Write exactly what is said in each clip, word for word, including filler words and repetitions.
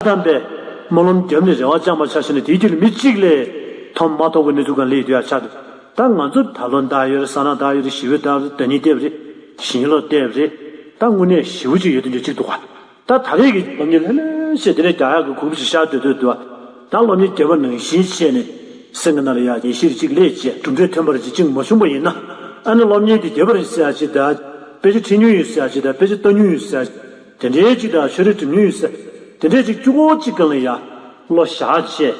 བསམ་པའི་སྨོན་ལམ་བརྒྱབ་ནས་རེ་བ་བཅངས་པ་ཆ་བཞག་ན་དེའི་རྒྱུད་ལ་མི་གཅིག་ལས་ཐོབ་མ་ཐོབ་ཀྱི་གནས་ཚུལ་གང་སླེབས་ཡོད་ཡ་ཆགས་འདུག་ད་ང་ཚོ་ད་ལོ་འདག་ཡོད་རེད། ས་ན་འདག་ཡོད་རེད། ཞི་བའི་འདག་རེད། ཟླ་ཉིན་འདེབས་རེད། ཞིང་ལོ་འདེབས་རེད། ད་དངོས་གནས་ཞི་བ་ཅིག་ཡོད་དུས་ཅིག་འདུག་ག་ད་ད་རེས་ཀྱི་སློབ་གཉེར་ལྷོད་ལྷོད་བྱས་དེ་ནས་རྒྱག་ཡག་གི་གོ་སྐབས་ཤིག་ཤར་སྡོད་སྡོད་འདུག་ད་སློབ་གཉེར་བརྒྱབ་པ་ནང་བཞིན་བྱས་ནས་སེམས་ཀྱི་ནང་ལ་ཡ་ངེས་ཤེས་ཅིག་སླེབས་བྱས་གྲུབ་འབྲས་ཐོན་པ་རེད་ཅེས་ཅིག་མ་བྱུང་པ་ཡིན་ན། ཨ་ནི་སློབ་གཉེར་འདི་བརྒྱབ་པ་རེད་ཟེར་ཡ་ཅིག་དང་། དཔེ་ཆ་ཁྲིད་མྱོང་ཡོད་ཟེར་ཡ་ཅིག་དང་། དཔེ་ཆ་ལྟ་མྱོང་ཡོད་ཟེར་ཡ་ཅིག་དེ་འདྲའི་ཅིག་དང་ཆོས་རིག་འགྲིམ་མྱོང་ཡོད་ཟེར། དེ་འདྲའི་ཅིག་གཅིག་པོ་གཅིག་སྒང་ལ་ཡ་བློ་བཞག་བྱས།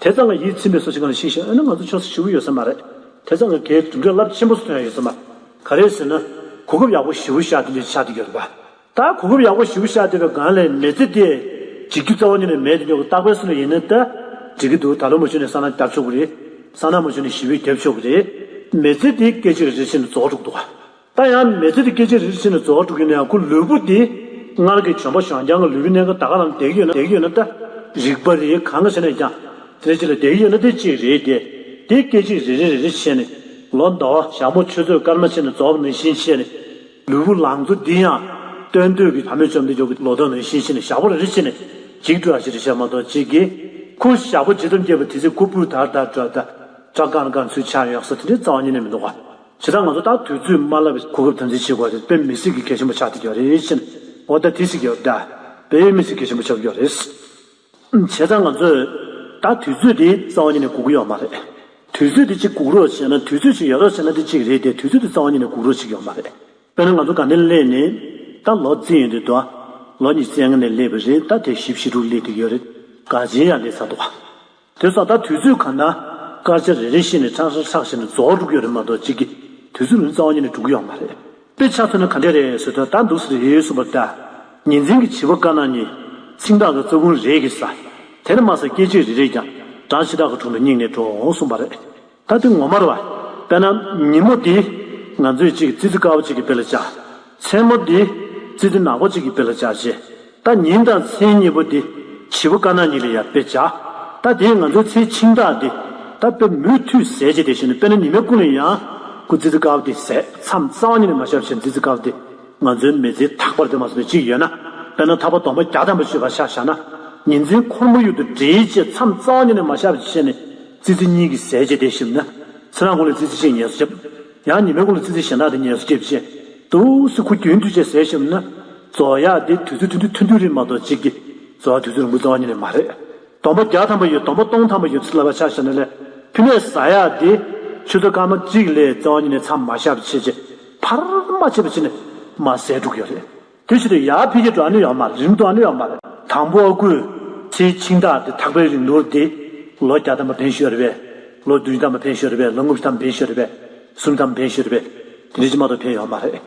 དེ་ཙམ་ལ་ཡིད་ཚིམ་པའི་བཟོ་ཞིག་སྒང་ལ་ཤེས་ཤེས། ཨ་ནི་ང་ཚོ་ཆོས་ས་ཞེ་པོ་ཡོད་ས་མ་རེད། དེ་ཙམ་ལ་གལ་གྲུབ་འབྲས་རླབས་ཆེན་པོ་ཞིག་ཐོན་ཡ་ཡོད་ས་མ་རེད། ག་རེ་ཟེར་ན། གོ་སྐབས་ཡག་པོ་ཞེ་པོ་ཤར་དེ་འདྲ་ཆགས་བསྡད་ཡོད་རེད་པ། ད་གོ་སྐབས་ཡག་པོ་ཞེ་པོ་ཤར་བསྡད་པའི་སྒང་ལ་མི་ཚེ་དེ་འཇིག་རྒྱུ་རྩ་བ་ཉིད་ནས་མེད་དེ་འཇོག་གི། རྟག་པར་སེམས་ལ་ཡིན་ན་ད་འགྲིག་གི་འདུག་ད་ལོ་མ་བྱུང་ནས་ས་ན་བརྡབ་ཆོག་གི་རེད། ས་ན་མ་བྱུང་ནས་ཞི་བའི་རྒྱབ་ཆོག་གི་རེད། མི་ཚེ་དེ་སྐད་ཅིག་རེ་རེ་བྱས་ནས་རྫོགས་འགྲོ་གི་འདུག་ད་ཡང་མི་ཚེ་དེ་སྐད་ཅིག་རེ་རེ་བྱས་ནས་རྫོགས་འགྲོ་གི་ཡིན་ན་ཡང་ཁོ་ལུས་པོ་དེ་སྔར་གྱི་བྱོན་པ་གཞོན་རྐྱང་གི་ལུས་པོའི་གནས་སྐབས་ད་ག་ལམ་བསྡད་ཀྱི་ཡོད་ན་བསྡད་ཀྱི་ཡོད་ན་ད་རིག་པ་རེད། གང་ག་བྱས་ནས་ཀྱང་དེ་འདྲ་ཅིག་ལ་བསྡད་ཀྱི་ཡོད་ན་དེ་གཅིག་རེད་དེ། དེ་སྐད་ཅིག་རེ་རེ་རེ་རེ་བྱས་ནས་ལོ་ཟླ་བ་ཞག་མོ་ཆུ་ཚོད་སྐར་མ་བྱས་ནས་རྫོགས་པ་ནང་བཞིན་བྱས་ནས། ལུས་པོ་ལང་ཚོ་འདི་ཡང་སྟོན་ཐོས་ཀྱི་བར་མེད་བཅོམ་ལྡན་འདས་ཀྱི་ལོ་ཐོག་ནང་བཞིན་བྱས་ནས་ཞག་པོ་རེ་རེ་བྱས་ནས་འཇིག་འགྲོ་ཡ་ཞིག་རེད་བཤད་མ་གཏོགས་གཅིག་གིས་ཁོ་ཞག་པོ་ཇི་ཙམ་སྐྱེས་པ་དེ་ཚེ་ཁོ་སྤུ་དར་དར་འགྲོ་ད་སྐྲ་དཀར་དཀར་ཚུལ་ཆགས་ཡོང་ས་དེ་འདྲའི་རྩ་བ་ཉིད་ནས་མི་འདུག་ག་བྱས་ཙང་ང་ཚོ་ད་དུས་ཚོད་མ་བསླབ་པའི་གོ་སྐབས་དམ་འཛིན་བྱེད་དགོས་རེད། དཔེ་མི་སྲིད་ཀྱི་གལ་ཆེན་པོ་ཆགས་བསྡད་ཡོད་རེད་ཟེར་ནས། འོ་ད་དེ་སྲིད་ཀྱི་ཡོད་ད། དཔེ་མི་སྲིད་གལ་ཆེན་པོ་ཆགས་ཡོད་རེད། བྱས་ཙང་ང་ཚོས་ད་དུས་ཚོད་དེ་རྩ་བ་ཉིད་ནས་སྒུག་གི་ཡོད་མ་རེད། དུས་ཚོད་དེ་གཅིག་སྒུག་རོགས་བྱས་ན། དུས་ཚོད་ཅིག་ཡོད་རོགས་བྱས་ན་དེ་གཅིག་རེད་དེ། དུས་ཚོད་དེ་རྩ་བ་ཉིད་ནས་སྒུག་རོགས་བྱེད་ཀྱི་ཡོད་མ་རེད། དཔེར་ན་ང་ཚོ་དགའ་ལྡན་སླེབས་ནས་ད་ལོ་རྩིས་ཡོང་དུས་དོ། ལོ་ཉི་ཤུ་རྩ་ལྔ་ནས་སླེབས་པ་རེད། ད་དེ་བཞི་བཅུ་ཞེ་དྲུག་སླེབས་བསྡད་ཡོད་རེད། དགའ་ཆེན་ཡང་སླེབས་ཚར་འདུག་དེ་སོགས་ད་དུས་ཚོད་གང་ན་སྐར་ཆ་རེ་རེ་བཞིན་ནས་ཁྲག་ཁྲག་ཁྲག་བཞིན་ནས་རྫོགས་འགྲོ་གི་ཡོད་རེད་མ་གཏོགས་གཅིག་གི་དུས་ཚོད་རིང་རྩ་བ་ཉིད་ནས་འགྲོ་གི་ཡོད་མ་རེད། དཔེ་ཆ་མཚོན་ན་ག་འདྲས་རེད་ཟེར་དུས་ད་འདུག་ཟེར་ཡོད་གསུངས་པ་ལྟར། ཉིན་མཚན་གྱི་བྱིས་པ་དཀར་ནག་གཉིས། ཚིག་དག་གི་རྩ་ཁུང་རེས་ཀྱིས་ཟ། དེ་ནས་མ་ཟ་སྐད་ཅིག་རེ་རེ་ཀྱང་གྲང་ཕྱི་དག་གི་དྲུང་དུ་སྙེག་ནས་འགྲོ་འོང་གསུངས་པ་རེད། ད་དེ་ངོ་མ་རེད་བ། དཔེར་ན་ཉིན་མོ་འདི་ང་ཚོས་གཅིག་ཙི་ཙི་དཀར་པོ་གཅིག་གི་དཔེ་ལ་བྱ། མཚན་མོ་འདི་ཙི་ཙི་ནག་པོ་གཅིག་གི་དཔེ་ལ་བྱ་ཞེས། ད་ཉིན་དང་མཚན་གཉིས་པོ་འདི་བྱིས་པ་དཀར་ནག་གཉིས་ལ་ཡང་དཔེ་བྱ། ད་དེ་ང་ཚོའི་ཚེ་འཆིང་ཐག་འདི་ད་དཔེ་མུ་མཐུད་ཟད་བྱས་བསྡད་བཞིན་དུ། དཔེར་ན་ཉི་མའི་ཀུན་ལ་ཡང་ཁོ་ཙི་ཙི་དཀར་པོ་འདི་ཟད། མཚམས་རྩ་བ་ཉིད་ནས་མ་བཞག་བཞིན་ཙི་ཙི་དཀར་པོ་འདི། ང་ཚོའི་མི་ཚེའི་ཐག་པར་དེ་མ་སོང་བའི་གཅིག་ཡོད་ན། དཔེར་ན་ཐར་པ་སྡོམ་པ་བརྒྱ་ཐམ་པ་ཞུས་པ་ཆ་བཞག་ན། ཉིན་མཚན་འཁོར་མོ་ཡུལ་དུ་འདྲེས་བྱས་མཚམས་རྩ་བ་ཉིད་ནས་མ་བཞག་པ་བྱས་ནས་ཙི་ཙི་གཉིས་ཀྱིས་ཟད་བྱས་བསྡད་བཞིན་ན། ཚེ་རིང་ཁོང་ལ་ཙི་ཙི་གཅིག་ངལ་གསོ་བརྒྱབ། ཡང་ཉི་མའི་ཁོང་ལ་ཙི་ཙི་གཞན་དག་དེ་ངལ་གསོ་བརྒྱབ་བྱས། འདུག་སེ་ཁོ་རྒྱུན་མཐུད་བྱས་ཟད་བཞིན་ན། རྫོགས་ཡག་དེ་དུས་ཚོད་ཐུང་ཐུང་ཐུང་ཐུང་རེད་མ་གཏོགས་གཅིག་གི་རྫོགས་ཡག་དུས་ཚོད་རིང་པོ་རྩ་བ་ཉིད་ནས་མ་རེད། སྡོམ་པ་བརྒྱ་ཐམ་པ་ཡོད། སྡོམ་པ་སྟོང་ཐམ་པ་ཡོད་ཚུལ་ལབ་པ་ཆ་བཞག་ན་ལས། ཕི་ནས་ཟ་ཡག་དེ་ཆུ་ཚོད་སྐར་མ་གཅིག་ལས་རྩ་བ་ཉིད་ནས་མཚམས་མ་བཞག་པ་བྱས་བྱས། བར་མ་ཆད་པ་བྱས་ནས་མར་ཟད་འགྲོ་གི་ཡོད་རེད། དེ་བྱེད་དུས་ཡར་འཕེལ་རྒྱས་འགྲོ་ཨ་ནི་ཡོད་མ་རེད། རིང་དུ་ཨ་ནི་ཡོད་མ་རེད། དང་པོ་ཨ་ཁུས་ཚེ་འཆིང་ཐག་དེ་ཐག་པའི་རིང་ཐུང་དེ་ལོ་བརྒྱ་ཐམ་པ་འཕེན་ཤོར་བས། ལོ་བདུན་ཅུ་ཐམ་པ་འཕེན་ཤོར་བས། ལོ་ལྔ་བཅུ་ཐམ་པ་འཕེན་ཤོར་བས། སུམ་ཅུ་ཐམ་པ་འཕེན་ཤོར་བས། དེ་འདྲ་ཅིག་མ་གཏོགས་འཕེན་ཡོད་མ་རེད།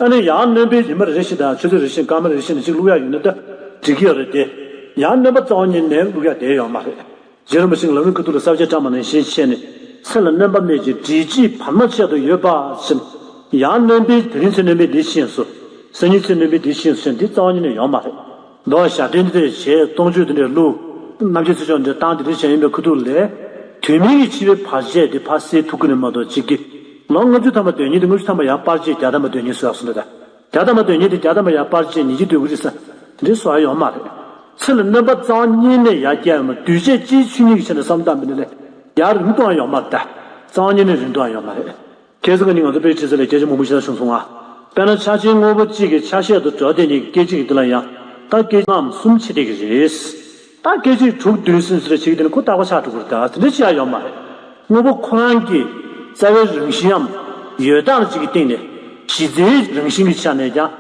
ཨ་ནི་ཡང་སྣོན་པའི་ཉི་མ་རེ་བཞིན་དང་ཆུ་ཚོད་རེ་བཞིན་སྐར་མ་རེ་བཞིན་ནས་ཅིག་བླུག་ཡག་ཡོད་ན་ད་འགྲིག་གི་ཡོད་རེད་དེ། ཡང་སྣོན་པ་རྩ་བ་ཉིད་ནས་བླུག་ཡག་བསྡད་ཡོད་མ་རེད། རྗེ་རིན་པོ་ཆེས་ལམ་རིམ་ཁ་ཐུག་ལ་ས་བཅད་བཀྲམ་པ་ནང་བཞིན་བྱས་ནས། ཚེ་ལ་སྣོན་པ་སྨོས་ཅི། སྒྲིབ་བྱེད་བར་མ་ཆད་དུ་ཡོད་པ་ཞེས། ཡང་སྣོན་པའི་དེ་རིང་ཚེ་སྣོན་པའི་འདི་ཤེས་སོ། སང་ཉིན་ཚེ་སྣོན་པའི་འདི་ཤེས་སོ་ཞེས་འདི་རྩ་བ་ཉིད་ནས་ཡོད་མ་རེད། མདོ་ཞབས་བརྟན་འདི་བྱས། སྟོང་མཆོད་འདི་འདྲ་བླུགས། རྣམ་མཁྱེན་ཚེ་མཆོག་འདི་བཏང་། དེ་འདྲ་བྱས་ཡིན་པའི་ཁ་ཐུག་ལས། དུས་མིན་གྱི་འཆི་བའི་བར་ཆད་འདི་ཕར་སེལ་ཐུབ་ཀྱི་རེད་མ་གཏོགས་གཅིག་གི། ལོ་ལྔ་བཅུ་ཐམ་པ་སྡོད་མཁན་དེ་ལྔ་བཅུ་ཐམ་པ་ཡང་སྤར་བྱས་བརྒྱ་ཐམ་པ་སྡོད་མཁན་བཟོ་ཡག་སོང་ད་ད། བརྒྱ་ཐམ་པ་སྡོད་མཁན་དེ་བརྒྱ་ཐམ་པ་ཡར་སྤར་བྱས་ཉིས་བརྒྱ་སྡོད་ཀྱི་རེད་ཟེར། དེ་འདྲའི་བཟོ་ཡག་ཡོད་མ་རེད། ཚེ་ལ་སྣོན་པ་རྩ་བ་ཉིད་ནས་ཡར་བསྐྱལ་ཡོད་མ་རེད། འདུས་བྱས་སྤྱིའི་ཆོས་ཉིད་ཀྱི་ཆ་ནས་བསམ་བློ་བཏང་བ་ཡིན་ན་ལས་ཡར་རིང་གཏོང་ཡག་ཡོད་མ་རེད་ད། རྩ་བ་ཉིད་ནས་རིང་གཏོང་ཡག་ཡོད་མ་རེད། ཁ་སང་ང་ནི་ང་ཚོ་དཔེ་ཁྲིད་ས་ལ་སྐད་ཆ་མང་པོ་ཞིག་ལ་བྱུང་སོང་ང་། དཔེར་ན་ཆ་ཆེན་དངོས་པོ་གཅིག་གི་ཆ་ཤས་དུ་འགྲོ་བསྡད་མཁན་གྱི་སྐད་ཅིག་གི་འདི་ལ་ཡང་ད་སྐད་ཆ་ལྔའམ་གསུམ་ཆེ་བསྡད་ཀྱི་རེད། ད་སྐད་ཅིག་དྲུག་བདུན་གསུམ་ཟེར་བྱེད་ཀྱི་འདི་ནི་ཁོ་རྟག་པ་ཆགས་འགྲོ་གི་རེད་ད། དེ་འདྲ་ཅི་ཡང་ཡོད་མ་རེད། དངོས་པོ་ཁོ་རང་གི་རྩ་བའི་རང་བཞིན་ནམ་ཡོད་སྟངས་ཅིག་གི་སྟེང་ནས་གཞི་རྩའི་རང་བཞིན་གྱི་ཆ་ནས་ཀྱང་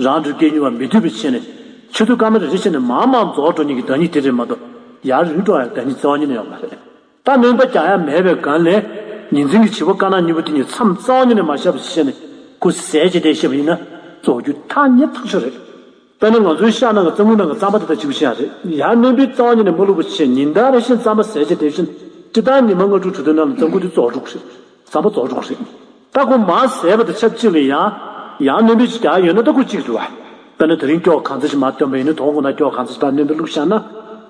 རང་གྲོལ་སྐྱེ་ནུས་པ་མི་འདུས་པའི་ཆ་ནས་ཆུ་ཚོད་སྐར་མ་རེ་རེ་བྱས་ནས་མར་མར་རྫོགས་འགྲོ་མཁན་གྱི་བདག་ཉིད་དེ་རེད་མ་གཏོགས་ཡར་རིང་འགྲོ་ཡག་བདག་ཉིད་རྩ་བ་ཉིད་ནས་ཡོད་མ་རེད། ད་སྣོན་པ་རྒྱག་ཡག་མེད་པའི་སྒང་ལས་ཉིན་མཚན་གྱི་བྱིས་པ་དཀར་ནག་གཉིས་པོ་དེ་གཉིས་མཚམས་རྩ་བ་ཉིད་ནས་མ་བཞག་པ་ཞིག་བྱས་ནས་ཁོ་ཟད་བྱས་བསྡད་བཞག་པ་ཡིན་ན་རྫོགས་རྒྱུ་ཐག་ཉེ་ཐག་ཆོད་རེད། དཔེར་ན་ང་ཚོའི་ཤ་ནང་གི་རྩམ་ཁུང་ནང་གི་རྩམ་པ་དེ་དང་གཅིག་པ་ཞིག་ཡང་རེད། ཡར་སྣོན་པའི་རྩ་བ་ཉིད་ནས་མ་བླུགས་པ་བྱས་ཉིན་ལྟར་རེ་བཞིན་རྩམ་པ་ཟད་བྱས་བསྡད་བཞིན་སྤྱིར་བཏང་ཉི་མ་ལྔ་དྲུག་དྲུག་བདུན་ནང་ལ་རྩམ་ཁུང་དེ་རྫོགས་འགྲོ་གི་རེད། རྩམ་པ་རྫོགས་འགྲོ་གི་རེད། ད་ཁོ་མར་ཟད་པ་དང་ཆབས་ཅིག་ལ་ཡང་ཡང་སྣོན་པ་ཞིག་རྒྱག་ཡོད་ན་ད་ཁོ་གཅིག་འདུག་བ། དཔེར་ན་དེ་རིང་སྐྱོ་གང་ཚ་ཞིག་མར་བཏོན་པ་ཡིན་ན་དོ་དགོང་ན་སྐྱོ་གང་ཚ་ཞིག་ཕར་སྣོན་པ་བླུགས་བཞག་ན་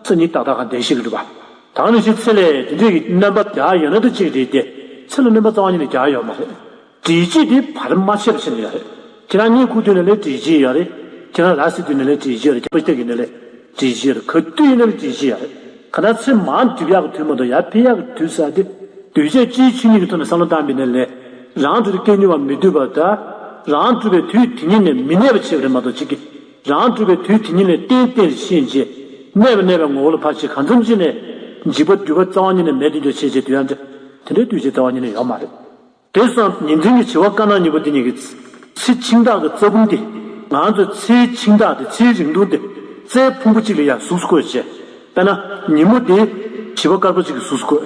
སང་ཉིན་ཏག་ཏག་གང་བསྡད་ཤེས་ཀྱི་འདུག་བ། ད་ནང་བཞིན་ཚེ་ལས་དེ་འདྲས་ཀྱི་སྣོན་པ་རྒྱག་ཡོད་ན་ད་གཅིག་རེད་དེ། ཚེ་ལ་སྣོན་པ་རྩ་བ་ཉིད་ནས་རྒྱག་ཡོད་མ་རེད། སྒྲིབ་བྱེད་དེ་བར་མ་ཆད་པ་ཞིག་ནས་ཡོད་རེད། ཁྱེད་རང་གཉིད་ཁུག་དུས་ནས་ལས་སྒྲིབ་བྱེད་ཡོད་རེད། ཁྱེད་རང་ར་བཟི་དུས་ནས་ལས་སྒྲིབ་བྱེད་ཡོད་རེད། ཁྱེད་པ་སྟེང་གི་ནས་ལས་ སྒྲིག་གཞི་རེད། ག་དུས་ཡིན་ན་ལ་སྒྲིག་གཞི་ཡ་རེད། ག་ད་ཚེ་མང་སྒྲིབ་ཡག་གི་དུས་མ་གཏོགས་ཡར་འཕེལ་ཡག་གི་དུས་ཟེར་དེ། འདུས་བྱས་སྤྱིའི་ཆོས་ཉིད་ཀྱི་ཐོག་ནས་བསམ་བློ་བཏང་པ་ཡིན་ན་ལས། རང་གྲོལ་དུ་སྐད་གཉིས་པ་མི་འདུས་པ་དང་། རང་གྲོལ་བའི་དུས་དེ་ཉིད་ནས་མི་གནས་པ་བྱེད་པ་རེད་མ་གཏོགས་གཅིག་གིས། རང་གྲོལ་བའི་དུས་དེ་ཉིད་ནས་གཏན་གཏན་ཤེས་བྱས། གནས་པ་གནས་པའི་ངོ་བོ་ལ་ཕར་ཕྱིན། གང་འཚམ་ཅིག་ནས་འཇིག་པ་སྒྲིབ་པ་རྩ་བ་ཉིད་ནས་མེད་དེ་འཇོག་བྱེད་བྱེད་དུས་ཡང་འདྲ། དེ་འདྲའི་དུས་ཆེན་རྩ་བ་ཉིད་ནས་ཡོད་མ་རེད། དེ་སོང་ཉིན་མཚན་གྱི་བྱེ་བ་དཀར་ནག་གཉིས་པོ་དེ་གཉིས་ཀྱི་ཚེ་འཆིང་ཐག་གི་རྩ་དཔུང་དེ། ང་ཚོ་ཚེའི་འཆིང་ཐག་དེ་ཚེའི་རིང་ཐུང་དེ་རྩའི་ཕུང་པོ་གཅིག་ལ་ཡང་གཟུགས་སུ་བཀོད་བྱས། དཔེར་ན་ཉིན་མོ་དེ་བྱིས་པ་དཀར་པོ་གཅིག་གི་གཟུགས་སུ་བཀོད།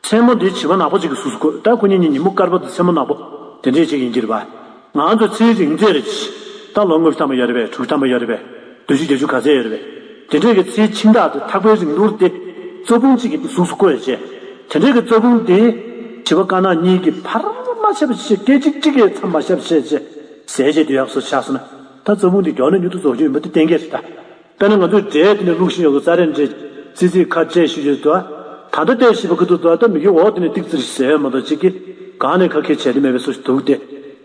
མཚན་མོ་དེ་བྱིས་པ་ནག་པོ་གཅིག་གི་གཟུགས་སུ་བཀོད། ད་ཁོ་གཉིས་གཉིས་ཉིན་མོ་དཀར་པོ་དང་མཚན་མོ་ནག་པོ་དེ་འདྲས་གཅིག་ཡིན་གྱི་རེད་པ། ང་ཚོ་ཚེའི་རིང་ཚད་རེད། ད་ལོ་ལྔ་བཅུ་ཐམ་པ་ཡོད་རེད་པས། དྲུག་ཅུ་ཐམ་པ་ཡོད་རེད་པས། བདུན་ཅུ་བརྒྱད་ཅུ་ག་ཚད་ཡོད་རེད་པས། དེ་འདྲས་ཀྱི་ཚེའི་འཆིང་ཐག་དེ་ཐག་པའི་རིང་ཐུང་དེ་རྩ་དཔུང་གཅིག་གི་གཟུགས་སུ་བཀོད་བྱས། དེ་འདྲས་ཀྱི་རྩ་དཔུང་དེ་བྱིས་པ་དཀར་ནག་གཉིས་ཀྱིས་བར་མ་ཆད་པ་བྱས། སྐད་ཅིག་གཅིག་གིས་མཚམས་མ་བཞག་བྱས་བྱས་ཟས་བྱས་དུས་ཡག་སོ་ཆགས་སོང་ན། ད་རྩ་དཔུང་དེ་མགྱོགས་ནས་མྱུར་དུ་རྫོགས་རྒྱུ་ཡིན་པ་དེ་གཏན་འཁེལ་རེད་ད། དཔེར་ན་ང་ཚོས་འབྲས་དེ་ནས་བླུགས་ཤིང་ཡོད་གི་རྩ་རས་འབྲས་ཙི་ཙིའི་ཁ་བཅད་ཞུ་རྒྱུ་དུ། ད་ལྟ་བལྟས་ཤེས་པ་ཁ་ཐུག་ཏུ་ད་མི་གི་འོག་དེ་ནས་ཏིག་ཙིར་ཟེར་མ་གཏོགས་གཅིག་གིས་གང་ནས་ཁ་ཁས་བྱས་ཏེ་མེད་པའི་བཟོ་ཞིག་འདུག་སྟེ།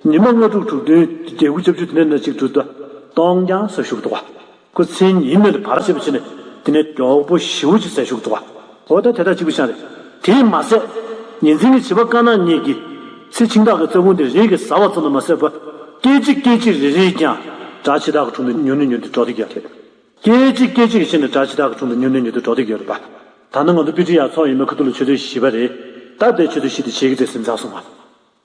ཉི་མ་ལྔ་དྲུག་དྲུག་བདུན་བརྒྱད་དགུ་བཅུ་བཅུ་དེ་ནས་ན་གཅིག་དྲུག་ཏུ་སྟོང་རྐྱང་ཟ་ཞུགས་འདུག་བ། ཁོ་མཚན་ཉིན་མེད་ལ་བར་ཆད་པ་བྱས་ནས་དེ་ནས་མགྱོགས་པོ་ཞེ་པོ་ཅིག་ཟ་ཞུགས་འདུག་བ། འོ་ད་དེ་དག་གཅིག་པུ་ཤ་རེད། དེས་མ་ཟད། ཉིན་མཚན་གྱི་བྱིས་པ་དཀར་ནག་གཉིས་ཀྱིས་ཚེ་འཆིང་ཐག་གི་རྩ་དཔུང་དེ་རེས་ཀྱིས་ཟ་བ་ཙམ་དུ་མ་ཟད་པར། སྐད་ཅིག་སྐད་ཅིག་རེ་རེས་ཀྱང་དགྲ་འཆི་བདག་གི་དྲུང་དུ་མྱུར་ནས་མྱུར་དུ་འགྲོ་བསྡད་ཀྱི་ཡོད་རེད། སྐད་ཅིག་སྐད་ཅིག་བྱས་ནས་དགྲ་འཆི་བདག་གི་དྲུང་དུ་མྱུར་ནས་མྱུར་དུ་འགྲོ་བསྡད་ཀྱི་ཡོད་རེད་པ། ད་ནི་ང་ཚོ་པི་ཊི་ཡར་ཚོགས་ཡིན་མིན་ཁ་ཐུག་ལ་ཆུ་ཚོད་བཞི་པ་རེད། ད་ལྟའི་ཆུ་ཚོད་བཞི་དེ་བྱེད་ཀྱི་རེད་ཟེར་མཚམས་སོང་བ།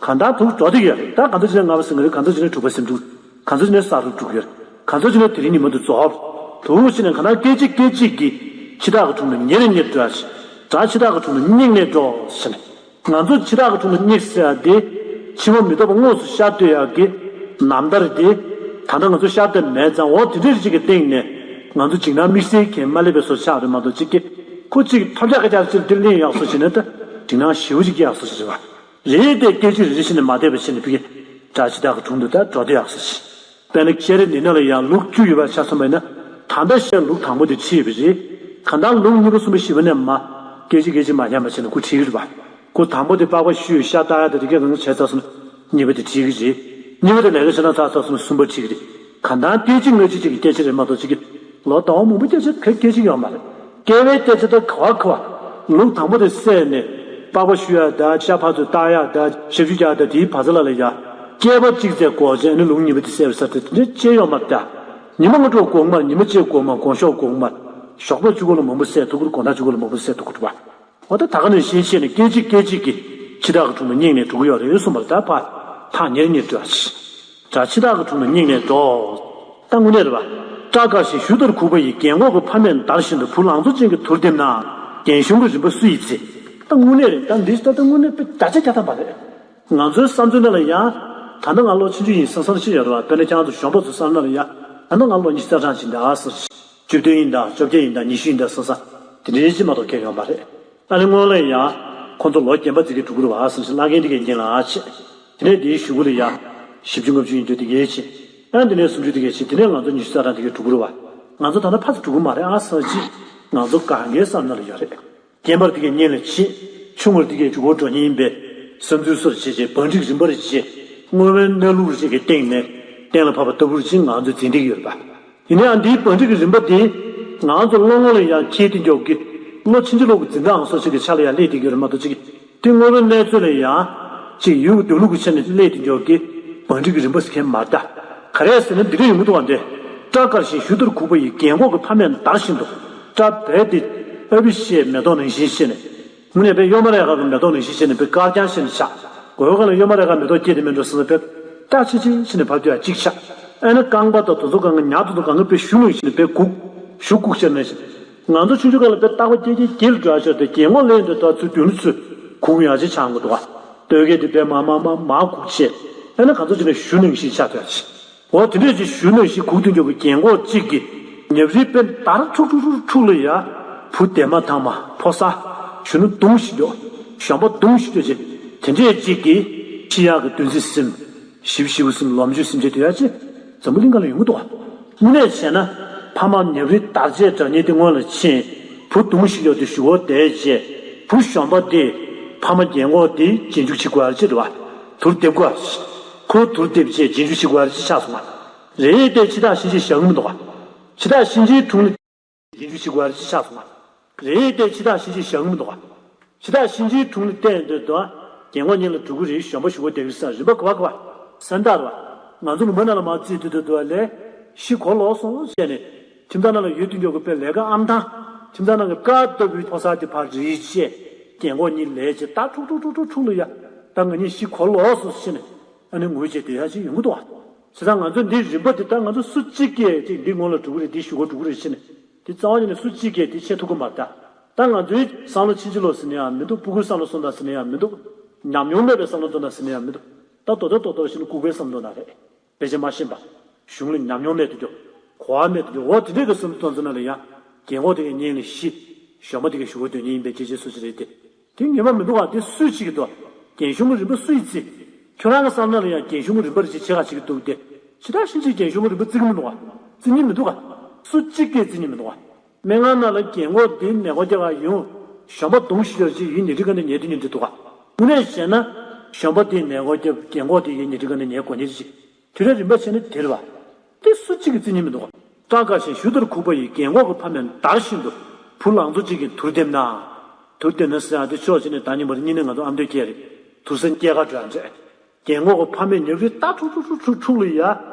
གང་ལྟར་དུ་འགྲོ་བསྡད་ཀྱི་ཡོད་རེད། ད་གང་ཚོད་ཅིག་ནས་ལྔ་པ་ཟིན་གྱི་རེད། གང་ཚོད་ཅིག་ནས་དྲུག་པ་ཟིན་འགྲོ། གང་ཚོད་ཅིག་ནས་གསར་དུ་འགྲོ་གི་རེད། གང་ཚོད་ཅིག་ནས་དེ་རིང་ཉིན་མོ་དུ་རྫོགས། དུ་བྱས་ནས་གང་ལྟར་སྐད་ཅིག་སྐད་ཅིག་གིས་འཆི་བདག་གི་དྲུང་དུ་ཉེ་རུ་ཉེ་རུ་འགྲོ་ཡ་ཞིག་དགྲ་འཆི་བདག་གི་དྲུང་དུ་སྙེག་ནས་འགྲོ་ཟེར་ནས། ང་ཚོ་འཆི་བདག་གི་དྲུང་དུ་སྙེག་ཟེར་ཡ་དེ། འཆི་བ་མི་རྟག་པ་དངོས་སུ་ཤར་སྡོད་ཡག་གི་རྣམ་ཐར་དེ། ད་ལྟ་ང་ཚོ་ཤར་སྡོད་མེད་ཙང་འོ་དེ་འདྲའི་རིགས་ཀྱི་སྟེང་ནས་ང་ཚོ་འཇིགས་སྣང་དམིགས་བསལ་གྱིས་མ་སླེབས་པའི་བཟོ་ཆགས་རེད་མ་གཏོགས་གཅིག་གི་ཁོ་གཅིག་ཐོབ་རྒྱག་གི་རྒྱག་ཅིག་འདིར་གླེང་ཡག་བཟོ་བྱས་ན་ད་འཇིགས་སྣང་ཞེ་པོ་ཅིག་སྐྱེ་ཡག་བཟོ་ཞིག་རེད་བ། རེད་དེ་སྐད་ཅིག་རེ་རེ་བྱས་ནས་མ་བསྡད་པ་བྱས་ནས་ཕ་གི་དགྲ་འཆི་བདག་གི་དྲུང་དུ་ད་འགྲོ་བསྡད་ཡག་བཟོ་ཞིག་དཔེར་ན་ཤེས་རིག་འདི་ནང་ལ་ཡང་ལུགས་བཅུ་ཡོད་པ་ཆ་མཚོན་པ་ཡིན་ན། ད་ལྟ་ཤེས་ལུགས་དང་པོ་དེ་ཁྲིད་པ་རེད། གང་ལྟར་ལུགས་གཉིས་པ་གསུམ་པ་བཞི་པ་ནས་མ། སྐད་ཅིག་སྐད་ཅིག་མ་ཉམས་པ་བྱས་ནས་ཁོ་ཁྲིད་ཀྱི་རེད་པ། ཁོ་དང་པོ་དེ་པགས་པ་བཤུས་ཤ་བཏགས་ཡ་དེ་དེ་གས་གང་བྱས་ཚར་སོང་ན། གཉིས་པ་དེ་ཁྲིད་ཀྱི་རེད། གཉིས་པ་དེ་ལས་ཀ་བྱས་ན་ཚར་ཚར་སོང་ན་གསུམ་པ་ཁྲིད་ཀྱི་རེད། གང་ལྟར་སྐད་ཅིག་སྔ་ཕྱི་གཅིག་གི་སྐད་ཆ་རེད་མ་གཏོགས་གཅིག་གི་ལོ་ཟླ་བ་མང་པོ་སྐད་ཆ་ག་སྐད་ཅིག་ཡོད་མ་རེད། སྐྱེ་བའི་སྐད་ཆ་ད་ག་བ་ག་བ། ལུགས་དང་པོ་དེ་བསད་ནས་པགས་པ་བཤུས་ཡ་ད་ཤ་ཕར་ཚུར་བཏགས་ཡ་ད་ཞབས་ཞུ་རྒྱག་ཡ་ད་དེའི་བར་ཚ་ལ་ལ་ཡ། སྐྱེས་པ་གཅིག་ཚེ་འགོར་བྱས་ནས་ལུགས་གཉིས་པ་དེ་བསད་པ་ཟེར་ཏེ་དེ་འདྲ་ཅི་ཡོད་མ་རེད་ད། ཉི་མ་ལྔ་དྲུག་འགོར་མ་རེད། ཉི་མ་གཅིག་འགོར་མ་རེད། དགོང་ཞོགས་འགོར་མ་རེད། ཞོགས་པ་གཅིག་པོ་ལ་མང་པོ་བསད་ཐུབ་ཀྱི་རེད། དགོང་དག་གཅིག་པོ་ལ་མང་པོ་བསད་ཐུབ་ཀྱི་རེད་པ། འོ་ད་ད་ག་ནང་བཞིན་བྱས་ནས་སྐད་ཅིག་སྐད་ཅིག་གིས་འཆི་བདག་གི་དྲུང་དུ་སྙེག་ནས་འགྲོ་གི་ཡོད་རེད་གསུངས་པ་རེད། ད་ཕར་ཐག་ཉེ་རུ་ཉེ་རུ་འགྲོ་ཡ་ཅིག་དགྲ་འཆི་བདག་གི་དྲུང་དུ་སྙེག་ནས་འགྲོ། ད་དངོས་གནས་རེད་པ། སྐྲ་དཀར་ཞིང་གཞུ་ལྟར་གུག་པ་ཡི། རྒན་གོག་གི་ཕ་མས་འདར་བཞིན་དུ། བུ་ལང་ཚོ་ཅན་གྱི་དུར་འདེབས་ན། རྒན་གཞོན་གྱི་རིམ་པ་སུ་ཡིས་བརྩི། ད་དངོས་གནས་རེད། ད་འདི་ད་ལྟ་དངོས་གནས་དཔེ་བརྒྱ་ཆ་བརྒྱ་ཐམ་པ་རེད། ང་ཚོའི་བསམ་ཚུལ་ནང་ལ་ཡང་། ད་ལྟ་ང་ལོ་ཆུང་ཆུང་ཡིན་བསམ་བསམ་ཞིག་ཡོད་རེད་པ། དཔེར་ན་ཁྱེད་རང་ཚོ་གཞོན་པ་ཚོ་བསམ་ན་ལ་ཡང་། ད་ལྟ་ང་ལོ་ཉི་ཤུ་རྩ་གྲངས་ཅིག་འདུག་ཨ་ཟེར། བཅུ་བདུན་ཡིན་ད། བཅོ་བརྒྱད་ཡིན་ད། ཉི་ཤུ་ཡིན་ད་བསམ་བསམ་དེ་འདྲའི་ཅིག་མ་གཏོགས་ཁྱད་ཡོད་མ་རེད། ཨ་ནི་སྔོན་ལ་ཡང་། ཁོང་ཚོ་ལོ་རྒན་པ་དེ་གས་འགྲོ་གི་རེད་པ་ཨ་ཟེར་ཞིག་བླ་རྒན་དེ་གས་ཉིན་ལ་ཨ་བྱེད། དེ་ནས་དེའི་གཞུག་གུ་ལ་ཡང་། བཞི་བཅུ་ལྔ་བཅུ་ཡིན་རྒྱུ་དེ་གས་བྱེད། ཨ་དེ་ནས་སུམ་ཅུ་དེ་གས་བྱེད། དེ་ནས་ང་ཚོ་ཉི་ཤུ་རྩ་གྲངས་དེ་གས་འགྲོ་གི་རེད་པ། ང་ཚོ་ད་ལྟ་ཕར་ཚུར་འགྲོ་གི་མ་རེད་ཨ་ཟེར་ཅིག་ང་ཚོ་གང་གའི་བསམ་ན་ལ་ཡོད་རེད། རྒན་པར་དེ་གས་སྙན་ལ་བྱེད། ཆུང་ངུར་དེ་གས་མཇུག་སྒོར་འགྲོ་མཁན་ཡིན་པས། བསམ་ཚུལ་སོར་བྱེད་བྱེད་བང་སྒྲིག་རིམ་པར་བྱེད། དངོས་པོའི་གནས་ལུགས་རིགས་ཀྱི་སྟེང་ནས་གཏན་ལ་ཕབ་པ་ལྟ་བུར་ཅིག་ང་ཚོས་འཛིན་བསྡད་ཀྱི་ཡོད་རེད་པ། ཡིན་ན་ཡང་འདིའི་བང་སྒྲིག་གི་རིམ་པ་དེ་ང་ཚོ་བློ་ངོ་ལ་ཡང་འཁྱེར་བསྡད་མགྱོགས་ཀྱི། བློ་ཕྱིན་ཅི་ལོག་གི་འཛིན་སྟངས་སོགས་ཅིག་གི་ཆ་ལ་ཡང་སླེབས་བསྡད་ཀྱི་ཡོད་རེད་མ་གཏོགས་ཅིག་དེ་དངོས་པོའི་གནས་ཚུལ་ལ་ཡང་། ཅིག་ཡུལ་གྱི་འདོད་ལུགས་ཀྱི་ཆ་ནས་སླེབས་བསྡད་མགྱོགས་ཀྱི། བང་སྒྲིག་གི་རིམ་པ་ཟེར་མཁན་མ་རེད་ད། ག་རེ་ཟེར་ན་འདི་འདྲ་ཡོང་གི་འདུག་བ། འདི། སྐྲ་དཀར་ཞིང་གཞུ་ལྟར་གུག་པ་ཡི། རྒན་གོག་གི་ཕ་མས་འདར་བཞིན་དུ། སྐྲ་བལ་ཏེ། ཨ་བི་ཤེས་མེ་ཏོག་ནང་བཞིན་བྱས་ནས། དངོས་གནས་དཔེ་གཡོན་མ་རེ་ཁ་གི་མེ་ཏོག་ནང་བཞིན་བྱས་ནས་དཔེ་དཀར་རྐྱང་བྱས་ནས་ཆགས། མགོ་ཡོལ་ཁ་ལ་གཡོན་མ་རེ་ཁ་མེ་ཏོག་སྐྱེས་ཏེ་མེད་འགྲོ་བསམ་ས་དཔེ། སྐྲ་ཆེ་ཆེ་བྱས་ནས་བབས་དུས་ཡང་གཅིག་ཆགས། ཨ་ནི་རྐང་པ་དང་དེ་ཚོ་གང་ག་ཉག་ཏུ་དང་གང་ག་དཔེ་གཞུ་ནང་བཞིན་དཔེ་གུག་གཞུ་གུག་བྱས་ནས་བཞིན། ང་ཚོ་ཆུང་ཆུང་སྒང་ལ་དཔེ་རྟག་པ་སྐྱེ་སྐྱེ་སྐྱེ་ལ་འགྲོ་ཡ་ཆོག་དེ་རྒན་གོག་སླེབས་འདི་ད་ཚུར་མདུན་ལ་ཚུར་གུག་ཡག་ཅིག་ཆགས་འགྲོ་འདུག་ག་སྟོད་སྐད་དེ་དཔེ་མ་མ་མ་མ་གུག་བྱས། ཨ་ནི་གང་ཚོ་ཅིག་ནས་གཞུ་ནང་བཞིན་ཆགས་ཐུབ་ཡ་ཅིག་འོ་དེ་འདྲས་ཅིག་གཞུ་ནང་བཞིན་གུག་ཏུ་འཇོག་གི་རྒན་གོག་གཅིག་གིས་ཉབ་རིལ་དཔེ་འདར་འཁྲུག་འཁྲུག་འཁྲུག་འཁྲུག་ལ་ཡ། བུ་འདན་མ་ཐང་མ་ཕོ་གསར། གཞོན་ནུ་གདུང་ཤིག་འཇོག་གཞོན་པ་གདུང་ཤིག་འཇོག་ཅིག་དེ་འདྲས་གཅིག་གིས་འཆི་ཡག་གི་འདུ་འཛི་སེམས། ཞིབ་ཞིབ་སེམས་ལོ་མཇུག་སེམས་ཅན་དེ་ཡ་ཅིག་འཛམ་བུ་གླིང་ག་ལ་ཡོང་གི་འདུག་ག་དངོས་གནས་བྱས་ན་ཕ་མ་ཉབ་རིལ་འདར་བྱས་འདྲ་མཉེས་དེ་སྔོན་ལ་ཕྱིན། བུ་གདུང་ཤིག་འཇོག་དེ་གཞུ་བོ་བསྡད་བྱས། བུ་གཞོན་པ་དེ་ཕ་མ་རྒན་གོག་དེ་རྗེས་འཇུག་བྱེད་དགོས་ཡ་ཅིག་རེད་བ། དུར་འདེབས་དགོས་ཡ་ཅིག་ཁོ་དུར་འདེབས་བྱས་རྗེས་འཇུག་བྱེད་དགོས་ཡ་ཅིག་ཆགས་སོང་བ། རེད་དེ་འཆི་བདག་གཤིན་རྗེ་བཞག་གི་མི་འདུག་ག་འཆི་བདག་གཤིན་རྗེའི་དྲུང་ནས། ཡིན་རྒྱུ་ཞིག་དགོས་རེད་ཅེས་ཆགས་སོང་བ། རེད་དེ་ཕྱི་ཐག་ཤིང་བྱི་ཞག་མི་འདུག་བ། ཕྱི་ཐག་ཤིང་བྱིའི་དྲུང་ལ་བལྟས་འདོད་དུ་རྒན་གོག་གཉིས་ལ་གྲུ་གུ་རེའི་གཞོན་པ་ཞུ་སྒོ་བསྡད་ཀྱི་རེད་ཟེར། རིམ་པ་ག་བ་ག་བ་སེམས་ཐག་རེད་བ། ང་ཚོ་ལུང་པ་ནང་ལ་མར་རྩིས་སྡོད་སྡོད་དུ་བ་ལས་ཤི་གོ་ལོག་སོང་བྱས་ནས། ཁྱིམ་ཚང་ནང་ལ་ཡོད་དུས་མགྱོགས་ཀྱི་དཔེ་ལས་ཀ་ཨམ་ཐང་། ཁྱིམ་ཚང་ནང་གི་ཀ་ལྟ་བུའི་ཕོ་གསར་དེ་ཕར་རིལ་བྱས། རྒན་གོག་གཉིས་ལས་བྱས་ད་ཁྲུག་ཁྲུག་ཁྲུག་ཁྲུག་ཁྲུག་ལ་ཡ། ད་ང་གཉིས་ཤི་གོ་ལོག་སོང་བྱས་ནས། ཨ་ནི་ངུས་བྱས་སྡོད་ཡ་ཅིག་ཡོང་གི་འདུག་བ། བྱས་ཙང་ང་ཚོ་འདི་རིམ་པ་འདི་ད་ང་ཚོ་སུ་གཅིག་གིས་ཅིག་འདི་སྔོན་ལ་འགྲོ་གི་རེད། འདི་ཞུ་གོ་འགྲོ་གི་རེད་བྱས་ནས། འདི་རྩ་བ་ཉིད་ནས་སུ་གཅིག་གིས་འདི་བྱེད་ཐུབ་ཀྱི་མ་རེད་ད། ད་ང་ཚོའི་བསམ་བློ་ཕྱིན་ཅི་ལོག་ཟེར་ན་ཡང་མི་འདུག་སྤུ་གུའི་བསམ་བློ་སོང་དང་ཟེར་ན་ཡང་མི་འདུག་ཉམས་མྱོང་མེད་པའི་བསམ་བློ་གཏོང་དང་ཟེར་ན་ཡང་མི་འདུག་ད་རྡོག་རྡོག་རྡོག་རྡོག་བྱས་ནས་ལྐུགས་པའི་བསམ་བློ་གཏོང་དང་རེད། དཔེ་ཆ་མ་ཤེས་པ། གཞུང་ལ་ཉམས་མྱོང་མེད་དུ་འགྱོ། གོ་བ་མེད་དུ་འགྱོ། འོ་དེ་འདྲས་ཀྱི་བསམ་བློ་གཏོང་ཚུལ་ནང་ལ་ཡང་། རྒན་གོག་དེ་གའི་གཉེན་ལ་ཤི། གཞོན་པ་དེ་གའི་ཞུ་སྒོ་སྡོད་མཁན་ཡིན་པའི་སྐད་ཆའི་སུ་ཞིག་རེད་དེ། དེ་ངེས་པ་མི་འདུག་ག་དེ་སུས་བྱེད་ཀྱི་འདུག་རྒན་གཞོན་གྱི་རིམ་པ་སུ་ཡིས་བརྩི། ཁྱོད་རང་གི་བསམ་བློ་ལ་ཡང་རྒན་གཞོན་གྱི་རིམ་པ་རེ་ཞིག་བྱེད་ག་བྱེད་ཀྱི་འདུག་སྟེ། ཇི་ལྟར་ཤིན་ཅིག་རྒན་གཞོན་གྱི་རིམ་པ་བརྩི་གི་མི་འདུག་ག་བརྩི་མཁན་མི་འདུག་ག་སུ་གཅིག་གིས་བརྩི་མཁན་མི་འདུག་ག་སྨན་ཁང་ནང་ལ་རྒན་གོག་འདིའི་ནད་གོ་རྒྱག་ག་ཡོང་། གཞོན་པ་གདོང་ཞིག་ཡོད་ཅིག་ཡིན་ཉལ་ཁྲི་ག་འདྲ་ཉལ་དུས་ཉལ་འདྲི་འདུག་ག་དངོས་གནས་བཤད་ན། གཞོན་པ་འདིའི་ནད་གོ་རྒྱབ་རྒན་གོག་འདི་ཡིན་ཉལ་ཁྲི་ག་འདྲ་ཉལ་དགོས་ཉལ་ཅིག་དུས་རབས་རིམ་པ་བྱས་ན་དེ་རེད་བ། དེ་སུ་གཅིག་གིས་བརྩི་མཁན་མི་འདུག་ག་སྐྲ་དཀར་ཞིང་གཞུ་ལྟར་ཁུག་པ་ཡི་རྒན་གོག་གི་ཕ་མས་འདར་བཞིན་དུ་བུ་ལང་ཚོ་གཅིག་གི་དུར་འདེབས་ན། དུར་འདེབས་ན་ཟེར་ཡག་དེ་ཕྱོགས་གཅིག་ནས་ད་ཉིན་མོར་གཉིས་ནས་ང་ཚོ་ཨ་མདོའི་སྐད་རེད། དུར་སའི་སྐྱེལ་ག་འགྲོ་ཡག་འདྲ། རྒན་གོག་གི་ཕ་མས་ཉལ་ཁྲིའི་སྟག་ཁྲུག་ཁྲུག་ཁྲུག་ཁྲུག་ཁྲུག་ལ་ཡ།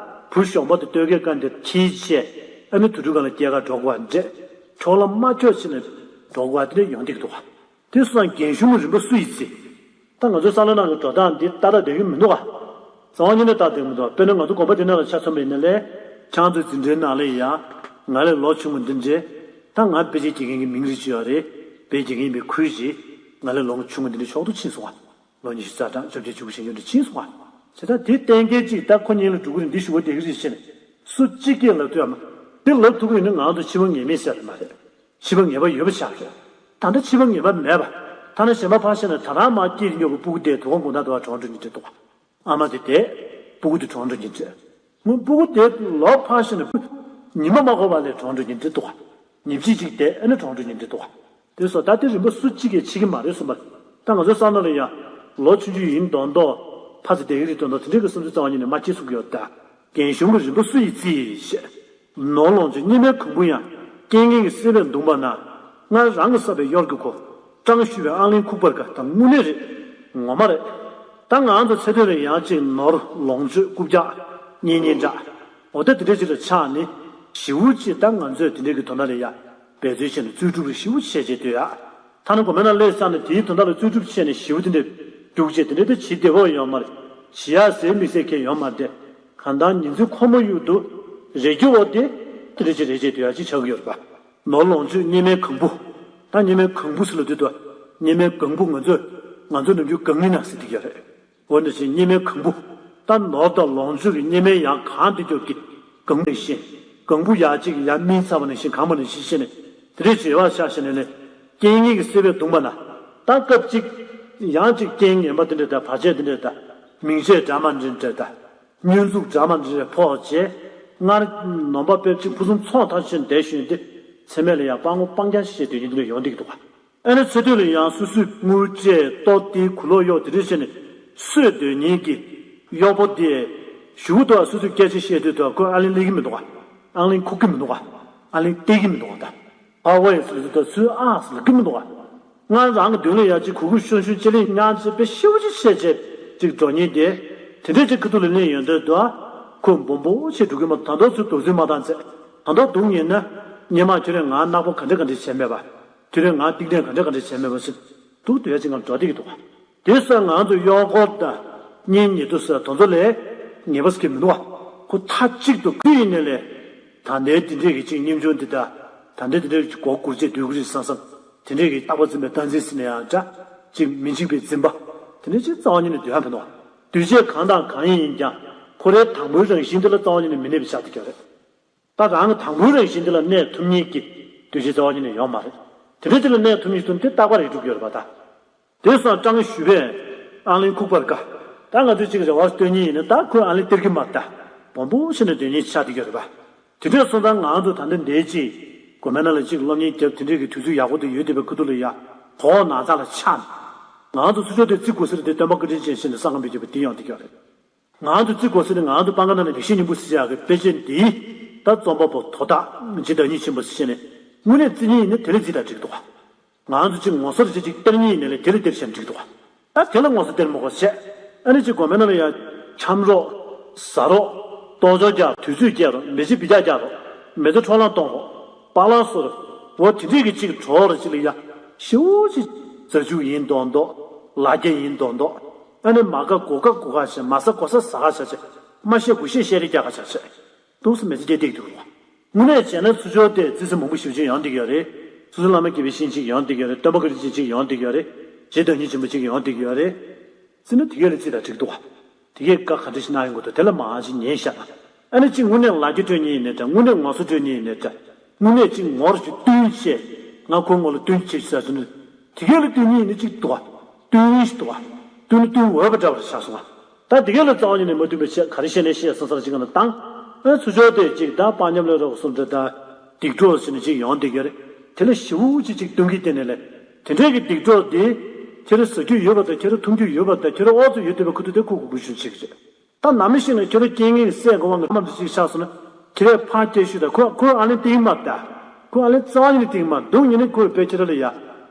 བུ་གཞོན་པ་དེ་སྟོད་སྐས་བཀབ་འདིར་འཁྱེར་བྱས། ཨ་ནི་དུར་ཁྲོད་སྒང་ལ་སྐྱེལ་ག་འགྲོ་དགོས་པ་འདྲ། འཕྲོ་བརླག་མ་འཁྱོག་བྱས་ནས་འགྲོ་དགོས་པ་དེ་འདྲ་ཡོང་བསྡད་ཀྱི་འདུག་ག་དེ་སོང་ཙང་རྒན་གཞོན་གྱི་རིམ་པ་སུ་ཡིས་བརྩི། ད་ང་ཚོའི་བསམ་བློ་ནང་གི་འགྲོ་སྟངས་འདི་ཏག་ཏག་བསྡད་ཀྱི་མི་འདུག་ག་རྩ་བ་ཉིད་ནས་ཏག་བསྡད་ཀྱི་མི་འདུག་དཔེར་ན་ང་ཚོ་དགོན་པ་འདི་ནང་ལ་ཆ་མཚོན་པ་ཡིན་ན་ལས། ཁྱེད་ཚོའི་འཛིན་གྲྭའི་ནང་ལ་ཡ། ང་ལས་ལོ་ཆུང་བ་འདི་འདྲས། ད་ང་དཔེ་ཆ་རྒྱག་མཁན་གྱི་མིང་རེ་ཅིག་ཡོད་རེད། དཔེ་རྒྱག་མཁན་ཡིན་པའི་ཁུལ་གྱིས། ང་ལས་ལོ་ཆུང་བ་འདི་འདྲས་མཆོག་ཏུ་ཕྱིན་སོང་བ། ལོ་ཉི་ཤུ་རྩ་གྲངས་བཅོ་བརྒྱད་བཅུ་དགུ་ཞེ་ཉུང་དུ་ཕྱིན་སོང་བ། བྱས་ཙང་དེ་གཏན་འཁེལ་གཅིག་ད་ཁོ་གཉིས་ལ་འགྲོ་གི་རེད། འདི་ཞུ་བ་བསྡད་ཀྱི་རེད་ཟེར་ནས། སུ་གཅིག་གིས་ལབ་ཐུབ་ཡ་མ། དེ་ལབ་ཐུབ་ཀྱི་ཡོད་ན་ང་ཚོ་ཕྱི་པ་ངེས་མེད་ཟེར་ཡ་དེ་མ་རེད། ཕྱི་པ་ངེས་པ་ཡོད་པ་ཆགས་རེད། ད་ལྟ་ཕྱི་པ་ངེས་པ་མེད་པ། ཐ་ན་གཞན་པ་ཕར་བཞག་ན་ད་རང་མར་སྐྱེས་ཏེ་ཉོ་གི་སྤུ་གུ་དེ་དོ་དགོང་དགོང་དག་དུ་བ་གྲོངས་འགྲོ་ཉིན་དེ་འདུག་ཨ་མ་དེ་དེ། སྤུ་གུ་དེ་གྲོངས་འགྲོ་ཉིན་དེ། སྔོན་སྤུ་གུ་དེ་ལོ་ཕར་བཞག་ན་སྤུ། ཉི་མ་མ་འགོར་བ་ལས་གྲོངས་འགྲོ་ཉིན་དེ་འདུག་ཉིན་གཅིག་གཅིག་དེ་ཨ་ནི་གྲོངས་འགྲོ་ཉིན་དེ་འདུག་དེ་སོགས་ད་དེ་རིམ་པ་སུ་གཅིག་གིས་བྱེད་ཀྱི་མ་རེད་གསུངས་པ། ད་ང་ཚོའི་བསམ་བློ་ལ་ཡང་། ལོ་ཆུང་ཆུང་ཡིན་མདོག་མདོག་ཕ་ཚ་བསྡད་ཀྱི་རེད་མདོག་མདོག་དེ་འདྲའི་གི་བསམ་ཚུལ་རྩ་བ་ཉིད་ནས་མ་སྐྱེ་ཐུབ་ཀྱི་ཡོད་ད། རྒན་གཞོན་གྱི་རིམ་པ་སུ་ཡིས་བརྩི་ཞེས། ནོར་ལོངས་སྤྱོད་གཉིས་མེད་གང་བུ་ཡང་། རྐྱེན་ངན་གྱིས་བསད་པས་བརྡུངས་པ་ན། སྔར་རང་གིས་བསགས་པའི་གཡོར་གྱི་གོ། སྤྲང་ཞུས་པའི་ཨང་གླིང་ཁུག་པར་དགའ། ད་དངོས་གནས་རེད། ངོ་མ་རེད། ད་ང་ཚོ་ཚེ་སྟོད་ལ་ཡང་ཅིག་ནོར་ལོངས་སྤྱོད་རྐུབ་བཀྱག་གཉེན་ཉེ་འདྲ། འོ་ད་དེ་འདྲ་ཅིག་ལ་ཆགས་ནས་ཞེ་པོ་ཅིག་ད་ང་ཚོས་དེ་འདྲའི་གི་དོན་དག་ལ་ཡ་འབད་རྩོལ་བྱས་ནས་རྩོལ་སྒྲུབ་རེ་ཞེ་པོ་བྱས་བྱས་སྡོད་ཡ། ཐ་ན་དགོན་པའི་ནང་སླེབས་ཚར་ནས་དེའི་དོན་དག་ལ་རྩོལ་སྒྲུབ་བྱས་ནས་ཞེ་པོ་དེ་འདྲ་རྒྱུགས་བྱས་དེ་འདྲ་ད་བྱེད་བདེ་པོ་ཡོད་མ་རེད། བྱེད་ཡ་ཟེར་མི་ཟེར་མཁན་ཡོད་མ་རེད། གང་ལྟར་ཉིན་མཚན་ཁོ་མོ་ཡུལ་དུ་རེ་སྐྱོ་བོ་དེ་དེ་འདྲ་ཅིག་རེ་བྱས་སྡོད་ཡ་ཅིག་ཆགས་ཀྱི་ཡོད་རེད་པ། ནོར་ལོངས་སྤྱོད་གཉེན་མེད་གང་བུ། ད་གཉེན་མེད་གང་བུ་ཟེར་ལ་དུས་དུ། གཉེན་མེད་གང་བུ་ང་ཚོས་ང་ཚོ་ནམ་རྒྱུན་གང་ངི་ན་ཟེར་དེ་ཡོད་རེད། འོ་འདི་བཞིན་གཉེན་མེད་གང་བུ། ད་ནོར་དང་ལོངས་སྤྱོད་ཀྱི་གཉེན་མེད་ཡང་གང་དེ་སྐྱོབ་ཀྱི། གང་ནས་ཤེས། གང་བུ་ཡག་ཅིག་ཡང་སྨིན་ཚར་བ་ནས་ཤེས། གང་བ་ནས་ཤེས་ཤེས་ནས། དེ་རེས་བྱེད་བ་ཤ་ཤེས་ནས་ནས། རྐྱེན་ངན་གྱིས་བསད་པས་བརྡུངས་པ་ན། ད་སྐབས་གཅིག་ཡང་གཅིག་རྐྱེན་ངན་པ་དེ་འདྲ་དང་བར་ཆད་དེ་འདྲ་དང་། མིང་ཆད་འདྲ་མ་འདྲ་འདྲ་དང་། བསྙོན་འཛུགས་འདྲ་མ་འདྲ་འདྲ་ཕོག་བྱས། སྔར་ནོམ་པ་དཔེ་ཅིག་ཕུན་སུམ་ཚོགས་ཐག་ཆོད་བསྡད་ཞོན་ཏེ། ཚེ་སྨད་ལ་ཡང་སྤྲང་པོ་སྤྲང་རྐྱང་ཞེས་འདོད་ཉིན་དེ་འདྲ་ཡོང་བསྡད་ཀྱི་འདུག་ག་ཨ་ནི་ཚེ་སྟོད་ལ་ཡང་སོ་སོས་དངུལ་སྤྲད་ལྟོ་སྟེར་གོས་ལོག་གཡོག་དེ་འདྲ་བྱས་ནས་གསོས་སྡོད་ཉིན་གྱི་གཡོག་པོ་དེ་གཞུག་ཏུ་སོ་སོས་སྐད་ཆ་བཤད་དུས་དུ་ཁོས་ཨ་ལན་སླེབས་ཀྱི་མི་འདུག་ག་ཨ་ལན་ཁུག་གི་མི་འདུག་ག་ཨ་ལན་སྟེར་གྱི་མི་འདུག་ག་ད་ཨ་ཝེ་ཟེར་དུས་དུ་ཚུར་ཨ་ཟེར་ལབ་ཀྱི་མི་འདུག་ག་སྔར་རང་གི་མདུན་ལ་ཡ་གཅིག་གུ་གུ་ཤོན་ཤོན་ཅི་ལིང་ཉག་ཅིག་དཔེ་ཤེའུ་ཅིག་བཤད་བྱས་ཅིག་འགྲོ་ཉིན་དེ། དེ་འདྲས་ཅིག་ཁ་ཐུག་ལ་སླེབས་ཡོང་དུས་དུ་ཁོས་སྦོམ་པོ་ཆེ་འགྲོ་གི་མ། ད་དུང་ཚུར་དུག་རྫུན་མ་བཏང་ཚེ། ད་དུང་སྡུག་ཉེན་ན། སྔོན་མ་ཁྱོད་རང་ང་ནག་པོ་ག་འདྲ་ག་འདྲ་བྱས་མེད་པ། ཁྱོད་རང་ང་ཏིག་ནད་ག་འདྲ་ག་འདྲ་བྱས་མེད་པ་ཟེར། སྡུག་དུས་ཡ་ཅིག་ང་འགྲོ་བསྡད་ཀྱི་འདུག་ག་དེ་སོགས་ང་ཚོ་གཡོག་འཁོར་དང་གཉེན་ཉེ་དུ་སོགས་དེ་ཚོ་ལས་ངེས་པ་ཟེར་གྱི་མི་འདུག་ག་ཁོ་མཐའ་གཅིག་ཏུ་ཁོའི་ཡིན་ནའི་ལས། ད་ལྟའི་དེ་འདྲས་ཀྱི་ཅིག་སྙེམས་ཆུང་འདི་དང་། ད་ལྟའི་དེ་འདྲས་ཀྱི་མགོ་སྒུར་བྱས་སྡོད་ཀྱི་རེད་བསམ་བསམ། དེ་འདྲས་ཀྱི་རྟག་པ་འཛིན་པའི་སྟངས་འཛིན་ཟེར་ན་ཡང་འདྲ། ཅིག་མི་འཇིགས་པའི་འཛིན་པ། དེ་འདྲས་ཅིག་རྩ་བ་ཉིད་ནས་སྡོད་ཡ་མི་འདུག་ག་འདུས་བྱས་གང་དང་གང་ཡིན་ཀྱང་ཁོ་རའི་དང་པོའི་རང་བཞིན་འདི་ལ་རྩ་བ་ཉིད་ནས་མི་གནས་པའི་ཆ་དེ་ཀྱང་རེད། ད་རང་གི་དང་པོའི་རང་བཞིན་འདི་ལ་གནས་ཐུབ་མཁན་གྱི་འདུས་བྱས་རྩ་བ་ཉིད་ནས་ཡོད་མ་རེད། དེ་འདྲ་དེ་ལ་གནས་ཐུབ་མཁན་ཞིག་ཐུབ་ན་དེ་རྟག་པར་རིགས་གྲུབ་ཡོད་རེད་པ་ད། དེ་སོང་སྤྲང་ཞུས་པས་ཨང་གླིང་ཁུག་པར་དགའ། ད་ང་ཚོས་གཅིག་རེ་བ་བཏོན་མཁན་ཡིན་ན་ད་ཁོས་ཨང་གླིང་སྟེར་གྱི་མ་རེད་ད། སྦོམ་པོ་བྱས་ནས་སྡོད་མཁན་ཆགས་བསྡད་ཀྱི་རེད་པ། དེ་འདྲ་སོང་ཙང་ང་ཚོ་ད་ལྟ་འདིར་གཅིག་དགོན་པའི་ནང་ལ་གཅིག་སློབ་གཉེར་རྒྱབ། དེ་འདྲའི་གི་དུས་ཚོད་ཡག་པོ་དེ་ཡོད་བསྡད་པའི་ཁ་ཐུག་ལ་ཡ་གོག་ན་ཚ་ལ་ཆགས་ནས། ང་ཚོ་ཚུར་ཕྱོགས་དེ་བརྩི་དགོས་ཟེར་དེ་སྟོན་པ་བཀའ་དྲིན་ཅན་ཞིག་ནས་ས་ཁམས་བེད་སྤྱོད་པ་དེ་ཡོང་བསྡད་ཀྱི་ཡོད་རེད། ང་ཚོ་བརྩི་དགོས་ཟེར་ནས་ང་ཚོ་སྤང་ཁ་ནང་ནས་ལེགས་བཤད་སྙིང་པོ་ཟེར་ཡག་གི་དཔེ་ཆ་འདིའི་ད་རྩོམ་པ་པོ་དོ་བདག་རྗེ་བདག་ཉིད་ཆེན་པོ་ཟེར་བྱས་ནས་ དངོས་གནས་བརྩི་མཁན་ཡིན་ན་དེ་ལ་བརྩི་དང་འགྲིག་འདུག་ག་ང་ཚོ་གཅིག་ངོ་སོར་གཅིག་གཅིག་སྟེར་མཁན་ཡིན་ན་ལས་དེ་ལ་སྟེར་བྱས་འགྲིག་འདུག་ག་ད་དེ་ལ་ངོ་སོ་སྟེར་མ་དགོས་བྱས། ཨ་ནི་གཅིག་དགོན་པའི་ནང་ལ་ཡ་འཆམ་རོགས། ཟ་རོགས། གཏོར་ཆོག་རྒྱག་དུས་ཚོད་སྐྱེལ་རོགས། མེ་ལྕེ་བི་ཅག་རྒྱག་རོགས། མེ་ཏོག་འཕྲོ་ལངས་གཏོང་རོགས། པཱ་ལགས་གསོལ་རོགས། འོ་དེ་འདྲས་ཀྱི་གཅིག་གྲོགས་རེ་གཅིག་ལ་ཡ། ཞེ་པོ་ཅིག་རྫ་ཆུ་ཡིན་མདོག་མདོག་ལ་རྒྱ་ཡིན་མདོག་མདོག་ཨ་ནི་མ་དགའ་གོ་དགའ་གོ་དགའ་བྱས། མ་ཟ་གོ་ཟ་ཟ་ག་བྱས་བྱས། མ་བཤད་གོ་བཤད་བཤད་རེས་རྒྱག་ག་བྱས་བྱས། ཏོག་ཙམ་མི་ཚེ་སྐྱེལ་བསྡད་ཀྱི་འདུག་རོ། དངོས་གནས་བྱས་ན་ཚུར་ཕྱོགས་དེ་བརྩི་སེམས་མང་པོ་ཞེ་པོ་ཅིག་ཡོང་བསྡད་ཀྱི་ཡོད་རེད། སོ་སོ་བླ་མ་དགེ་བའི་བཤེས་གཉེན་ཅིག་ཡོང་བསྡད་ཀྱི་ཡོད་རེད། སྟོན་པ་བཀའ་དྲིན་ཅན་ཅིག་ཡོང་བསྡད་ཀྱི་ཡོད་རེད། རྗེ་བདག་ཉིད་ཆེན་པོ་ཅིག་ཡོང་བསྡད་ཀྱི་ཡོད་རེད། བརྩིས་ན་དེ་གས་ལ་བརྩིས་དང་འགྲིག་འདུག་བ། དེ་གས་བཀའ་ག་འདྲ་ཞིག་གནང་ཡོང་གི་འདུག་དེ་ལ་མར་ཅིག་ཉན་བཞག་ན། ཨ་ནི་གཅིག་དངོས་གནས་ལ་རྒྱ་སྤྲོད་མཁན་ཡིན་ནའི་འདྲ། དངོས་གནས་ངོ་སོ་སྤྲོད་མཁན་ཡིན་ནའི་འདྲ། དངོས་གནས་གཅིག་ངོ་རུ་ཅིག་བསྟུན་བྱས། ང་ཁོའི་ངོ་ལ་བསྟུན་བྱས་ཟེར་སོང་ན། དེ་གས་ལ་བསྟུན་མཁན་ཡིན་ན་གཅིག་འདུག་བ། བསྟུན་ཡིན་ཞིག་འདུག་བ། བསྟུན་ན་བསྟུན་འོས་པ་འདྲ་བ་རེད་ཆགས་སོང་བ། ད་དེ་གས་ལ་རྩ་བ་ཉིད་ནས་མ་བསྟུན་པའི་ཆེད་ག་རེ་བཤད་ནས་བཤད་སོང་ས་ལ་གཅིག་ག་ན་བཏང་། ཨ་ཚུར་ཕྱོགས་དེ་གཅིག་ད་དཔའ་ཉམས་ལས་རོགས་གསུམ་འདྲ་ད། སྡིག་གྲོགས་ཟེར་ནས་གཅིག་ཡོང་བསྡད་ཀྱི་ཡོད་རེད། དེ་ལ་ཞེ་པོ་ཅིག་གཅིག་སྟོན་གྱི་བསྡད་ནས་ལས། དེ་འདྲས་ཀྱི་སྡིག་གྲོགས་དེ། ཁྱེད་རང་ཟ་རྒྱུ་ཡོད་པ་དང་། ཁྱེད་རང་འཐུང་རྒྱུ་ཡོད་པ་དང་། ཁྱེད་རང་ཨོ་ཙི་ཡོད་བསྡད་པའི་ཁུ་ཐུག་དེ་ཁུ་གུ་གུ་ཞུ་བྱེད་ཀྱི་རེད། ད་ནམ་ཞིག་ནས་ཁྱོད་རང་རྐྱེན་ངན་གྱིས་བསད་དགོས་པ་ངེས་པ་འདྲ་ཅིག་ཆགས་སོང་ན། ཁྱེད་རང་ཕར་སྐྱེལ་ཞུས་དང་། ཁོ་ཁོ་ཨ་ལན་ཏིང་མ་ད། ཁོ་ཨ་ལན་རྩ་བ་ཉིད་ནས་ཏིང་མ་འདུག་ཉིན་ནས་ཁོས་དཔེ་ཁྱེད་རང་ལ་ཡ།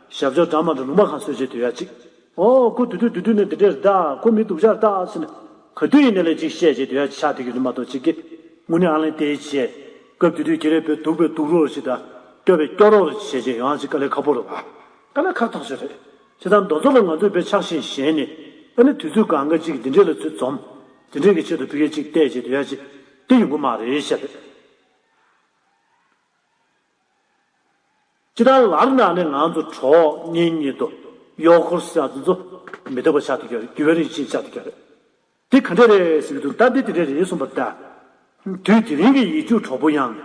ཞབས་ཕྱོགས་འདྲ་མ་འདྲ་ལུང་པ་གང་བཟོས་བྱས་སྡོད་ཡ་ཅིག་ཨོ་ཁོ་དུས་དུས་དུས་དུས་ནས་འདི་འདྲས་རེད་ད། ཁོ་མི་སྡུག་ཅག་རེད་ད་ཟེར་ནས། ག་དུས་ཡིན་ནས་ལས་ཅིག་བཤད་བྱས་སྡོད་ཡ་ཆགས་བསྡད་ཀྱི་རེད་མ་གཏོགས་ཅིག་གི། དངོས་གནས་ཨ་ལན་ཏིང་བྱས། སྐབས་དེ་དུས་ཁྱེད་རང་དཔེ་སྡུག་པའི་སྡུག་རོགས་ཞིག་དང་། སྐྱོ་བའི་སྐྱོ་རོགས་ཞིག་བྱས་བྱས་ཡོང་ཡ་ཅིག་དཀའ་ལས་ཁག་པོ་རེད་བ། དཀའ་ལས་ཁག་ཐག་ཆོད་རེད། བྱས་ཙང་མདོ་ཚོགས་ལ་ང་ཚོས་དཔེ་ཆགས་ཤིང་ཞེན་ནས། ཨ་ནི་དུས་ཚོད་གང་ག་ཅིག་འདི་འདྲས་ལ་ཚུར་འཛོམས། འདི་འདྲས་ཀྱི་ཆེད་དུ་ཕ་གིར་ཅིག་བལྟས་བྱས་སྡོད་ཡ་ཅིག་དེ་ཡོང་གི་མ་རེད་བཤད་པས། སྤྱིར་བཏང་ལར་ནང་ནས་ང་ཚོ་གྲོགས་གཉེན་ཉེ་དུ་གཡོག་འཁོར་ཟེར་ཡ་དེ་ཚོ་མི་འདོད་པ་ཆགས་བསྡད་ཀྱི་ཡོད་རེད། འགྱུར་བའི་རིགས་ཤིག་ཆགས་བསྡད་ཀྱི་ཡོད་རེད། འདི་ག་འདྲ་རེད་ཟེར་གྱི་འདུག་ད་འདི་དེ་འདྲ་རེད་གསུངས་པ་ལྟར། དུས་དེ་རིང་གི་ཡིག་རྒྱུགས་གྲོགས་པོ་ཡང་།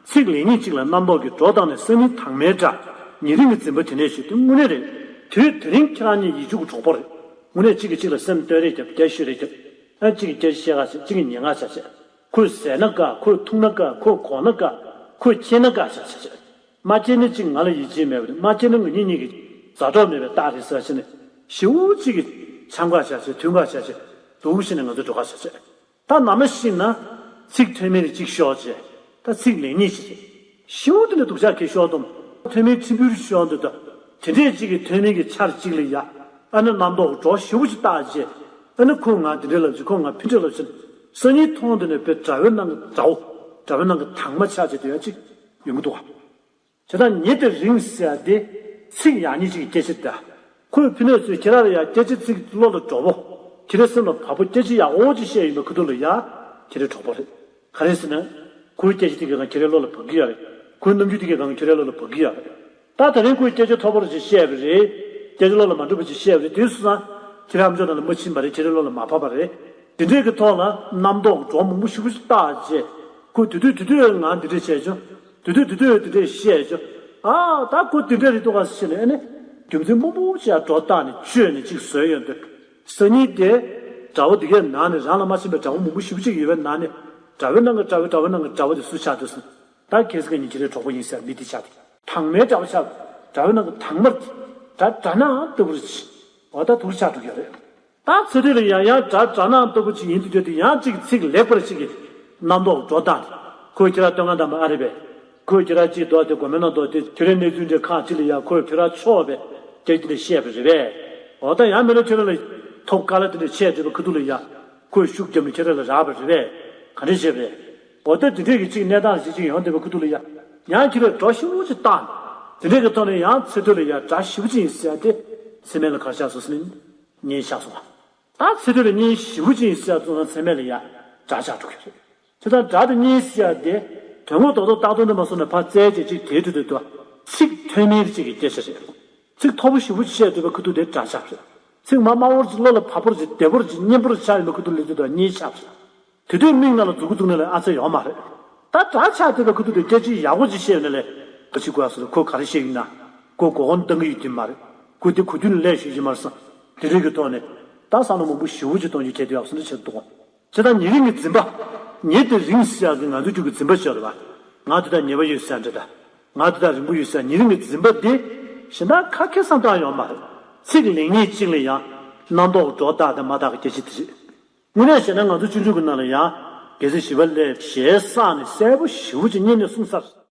ཚིག་ལེགས་ཉེས་གཅིག་ལ་རྣམ་རྟོག་གི་སྒྲོ་བཏགས་ནས་སང་ཉིན་དྭངས་མའི་སྒྲ། ཉེ་རིང་གི་འཛིན་པ་དེ་ནས་ཞུ། དེ་དངོས་གནས་རེད། དུས་དེ་རིང་ཁྱེད་རང་གཉིས་ཡིག་རྒྱུགས་ཀྱི་གྲོགས་པོ་རེད། དངོས་གནས་གཅིག་གིས་གཅིག་ལ་སེམས་གཏོད་རེས་རྒྱབ། སྐད་ཤོད་རེས་རྒྱབ། ཨ་གཅིག་གིས་སྐད་ཆ་བཤད་ག་བྱེད། གཅིག་གིས་ཉན་ག་བྱ་བྱེད། ཁོས་ཟས་ན་དགའ། ཁོས་འཐུང་ན་དགའ། ཁོས་གོན་ན་དགའ། ཁོས་ཁྱེར་ན་དགའ་བྱ་བྱ་བྱེད། མ་ཁྱེར་ན་གཅིག་ང་ལ་ཡིད་ཆེས་མེད་པ་རེད། མ་ཁྱེར་ན་ང་གཉིས་གཉིས་ཀྱི་མཛའ་གྲོགས་མེད་པའི་རྟགས་རེད་ཟེར་བྱས་ནས། ཞེ་པོ་གཅིག་གིས་འཆམ་ག་བྱ་བྱེད། མཐུན་ག་བྱ་བྱེད། སྡུག་བྱས་ནས་ང་ཚོ་འགྲོ་ག་བྱ་བྱེད། ད་ནམ་ཞིག་ན་ཚིག་མཐུན་མིན་གཅིག་ཤོར་བྱས། ད་ཚིག་ལེགས་ཉེས་ཤིག་རེད། ཞེ་པོ་དེ་འདྲ་སྡུག་ཅག་གིས་ཤོར་དུས། མཐུན་མིན་ཕྲན་བུ་ཤོར་དུས། ད་དེ་འདྲས་གཅིག་གིས་མཐུན་མིན་གྱི་ཆར་གཅིག་ལ་ཡ། ཨ་ནི་རྣམ་རྟོག་སྒྲོ་ཞེ་པོ་ཅིག་བཏགས་བྱས། ཨ་ནི་ཁོས་ང་འདི་འདྲས་ལབ་ཅིག་ཁོས་ང་ཕི་འདྲས་ལབ་ཅིག་སང་ཉིན་མཐོང་དུས་ནས་དཔེ་དགྲ་བོའི་ནང་གི་དགྲ་བོ། དགྲ་བོའི་ནང་གི་དྭངས་མ་ཆགས་བྱས་དེ་ཡ་གཅིག་ཡོང་གི་འདུག་བ། བྱས་ཙང་ཉེ་དེ་རིང་ཟེར་ཡ་དེ། ཚིག་ཡག་ཉེས་གཅིག་གི་སྐད་ཆ་རེད་ད། ཁོས་ཕི་ནས་ཚུར་ཁྱེད་རང་ལ་ཡ་སྐད་ཆ་ཚིག་བློ་ལ་འགྲོ་བོ། ཁྱེད་རའི་སེམས་ལ་བབ་པོ། སྐད་ཆ་ཡག་པོ་ཅིག་བཤད་ཡོང་བའི་ཁ་ཐུག་ལ་ཡ། ཁྱེད་རའི་གྲོགས་པོ་རེད། ག་རེ་ཟེར་ན། ཁོའི་སྐད་ཆ་དེ་གའི་སྒང་ཁྱེད་རའི་བློ་ལ་བབ་ཀྱི་ཡོད་རེད། ཁོའི་རྣམ་འགྱུར་དེ་གའི་སྒང་ཁྱེད་རའི་བློ་ལ་བབ་ཀྱི་ཡོད་རེད། ད་དེ་རིང་ཁོས་སྐད་ཆ་མཐོ་པོ་ཅིག་བཤད་པ་རེད། སྐད་ཆ་བློ་ལ་མ་འགྲོ་བ་ཅིག་བཤད་པ་རེད། དེ་སོང་ཙང་། ཁྱེད་རའི་ཨམ་ཅོག་ནང་ལ་མ་ཕྱིན་པ་རེད། ཁྱེད་རའི་བློ་ལ་མ་བབས་པ་རེད། དེ་འདྲས་ཀྱི་ཐོག་ལ་རྣམ་རྟོག་སྒྲོ་མང་པོ་ཞེ་པོ་ཅིག་བཏགས་རྗེས། ཁོས་དེ་དུས་དེ་དུས་ང་འདི་འདྲས་བྱས་བྱུང་། དེ་དུས་དེ་དུས་དེ་འདྲས་བཤད་བྱུང་། ཨ་ད་ཁོ་དེ་འདྲས་རེད་འདུག་ག་ཟེར་ནས། ཨ་ནི་རྒྱུ་མཚན་མང་པོ་ཅིག་སྒྲོ་བཏགས་ནས་བཅོས་ནས་ཅིག་བཟོས་ཡོང་དུས། སང་ཉིན་དེ་དགྲ་བོ་དེ་གའི་ནང་ནས། རང་ལ་མ་ཕྱིན་པའི་དགྲ་བོ་མང་པོ་ཞེ་པོ་ཅིག་ཡོད་པའི་ནང་ནས། དགྲ་བོའི་ནང་གི་དགྲ་བོའི་དགྲ་བོའི་ནང་གི་དགྲ་བོ་དེ་སུ་ཆགས་འདུག་ཟེར། ད་ཁྱེད་ཚོ་གཉིས་ཁྱེད་རའི་གྲོགས་པོ་ཡིན་ཟེར་མི་དེ་ཆགས་ཏེ། དྭངས་མའི་དགྲ་བོ་ཆགས། དགྲ་བོའི་ནང་གི་དྭངས་མ་དེ། དགྲ་དགྲ་ནག་ལྟ་བུ་རེད། འོ་ད་དུར་ཆགས་འགྲོ་གི་རེད། ད་ཚེ་སྟོད་ལ་ཡང་ཡང་དགྲ་དགྲ་ནག་ལྟ་བུ་ཅིག་ཡིན་དུས། དེ་དུས་ཡང་གཅིག་ཚིག་ལེགས་པར་ཅིག་གིས་རྣམ་རྟོག་སྒྲོ་བཏགས་ནས། ཁོས་ཁྱེད་རང་སྟོན་ག་འདམ་པ་ཨ་རེད་པས། ཁོས་ཁྱེད་རང་ཅིག་འདུག་དེ་དགོན་པའི་ནང་འདུག་དེ་ཁྱེད་རའི་གནས་ཚུལ་འདྲ་ཁག་ཅིག་ལ་ཡང་ཁོས་ཁྱེད་རང་ཕྱོགས་པའི་སྐད་ཆ་འདི་བཤད་པ་རེད་པས། འོ་ད་ཡང་མིན་ན་ཁྱེད་རང་ལ་ཐོབ་དཀའ་ལས་དེ་འདྲ་ཆེ་འགྲོ་བའི་ཁ་ཐུག་ལ་ཡང་། ཁོས་ཤུགས་བརྒྱབ་ནས་ཁྱེད་རང་ལ་རག་པ་རེད་པས། ག་འདྲ་བྱས་པས། འོ་ད་དེ་འདྲས་ཀྱི་གཅིག་གནས་སྟངས་ཤིག་ཅིག་ཡོང་བསྡད་པའི་ཁ་ཐུག་ལ་ཡང་། ཡང་ཁྱེད་རས་སྒྲོ་ཞེ་པོ་ཅིག་བཏགས་ནས། དེ་འདྲས་ཀྱི་ཐོག་ནས་ཡང་ཚེ་སྟོད་ལ་ཡང་དགྲ་ཞེ་པོ་ཅིག་ཡིན་ཟེར་ཡ་དེ། ཚེ་སྨད་ལ་ག་རེ་ཆགས་སོང་ཟེར་ན། གཉེན་ཆགས་སོང་བ། ད་ཚེ་སྟོད་ལ་གཉེན་ཞེ་པོ་ཅིག་ཡིན་ཟེར་ཡ་ཙམ་ཙམ་ཚེ་སྨད་ལ་ཡང་དགྲ་ཆགས་འགྲོ་གི་རེད། བྱས་ཙང་དགྲ་དང་གཉེན་ཟེར་ཡ་དེ། དོན་དངོས་རྡོག་རྡོག་རྟག་ཏུ་འདི་མ་སོང་ནས་ཕར་བཙལ་བྱས་ཅིག་དེའི་དུས་དུས་དུ། ཚིག་མཐུན་མིན་ཅིག་གི་སྐད་ཆ་རེད། ཚིག་མཐོ་པོ་ཞེ་པོ་ཅིག་བཤད་འདོད་པའི་ཁ་ཐུག་དེ་དགྲ་ཆགས་རེད། ཚིག་མ་དམའ་བོར་ཅིག་བློ་ལ་བབ་པོར་ཅིག་བདེ་པོར་ཅིག་སྙན་པོར་ཆགས་ཡོང་བའི་ཁ་ཐུག་ལ་དུས་དུ་གཉེན་ཆགས་རེད། དེ་དུས་མིག་ནང་ལ་མཛུབ་གུ་བཙུགས་ན་ལས་ཨ་ཙི་ཡོང་མ་རེད། ད་དགྲ་ཆགས་བསྡད་པའི་ཁ་ཐུག་དེ་སྐད་ཆ་ཡག་པོ་ཅིག་བཤད་ཡོང་ན་ལས། ཁོ་ཅིག་གོ་ཡག་སོང་ན་ཁོ་ག་རེ་བཤད་ཀྱི་ཡིན་ན། ཁོ་མགོ་སྐོར་བཏང་གི་ཡོད་དེ་མ་རེད། ཁོ་དེ་གོ་དུས་ནས་ལས་ཞུ་གི་མ་རེད་བསམ། དེ་རིགས་ཀྱི་ཐོག་ནས། ད་བསམ་བློ་མང་པོ་ཞེ་པོ་ཅིག་གཏོང་རྒྱུ་གལ་འདུག་ཡག་སོང་ན་བྱེད་འདུག་གོ། བྱས་ཙང་ཉེ་རིང་གི་འཛིན་པ། ཉེ་དེ་རིང་ཟེར་ཡག་གི་ང་ཚོའི་རྒྱུད་ཀྱི་འཛིན་པ་ཅིག་ཡོད་རེད་པ། ང་དེ་དག་ཉེ་བ་ཡོད་ཟེར་འདྲ་ད། ང་དེ་དག་རིང་པོ་ཡོད་ཟེར། ཉེ་རིང་གི་འཛིན་པ་དེ། གཞན་དག་ཁ་ཁེ་བསམ་སྟངས་ཡོད་མ་རེད། ཚིག་ལེགས་ཉེས་གཅིག་ལ་ཡང་། རྣམ་རྟོག་སྒྲོ་བཏགས་དང་མ་བཏགས་ཀྱི་སྐད་ཆ་དེ་རེད། དངོས་གནས་བྱས་ན་ང་ཚོ་ཆུང་ཆུང་གི་ནང་ལ་ཡང་། རྒྱལ་སྲས་ཞི་བ་ལྷས་ཞལ་བསངས་ནས་གསལ་པོ་ཞེ་པོ་ཅིག་སྙན་ནས་གསུངས་ཚར།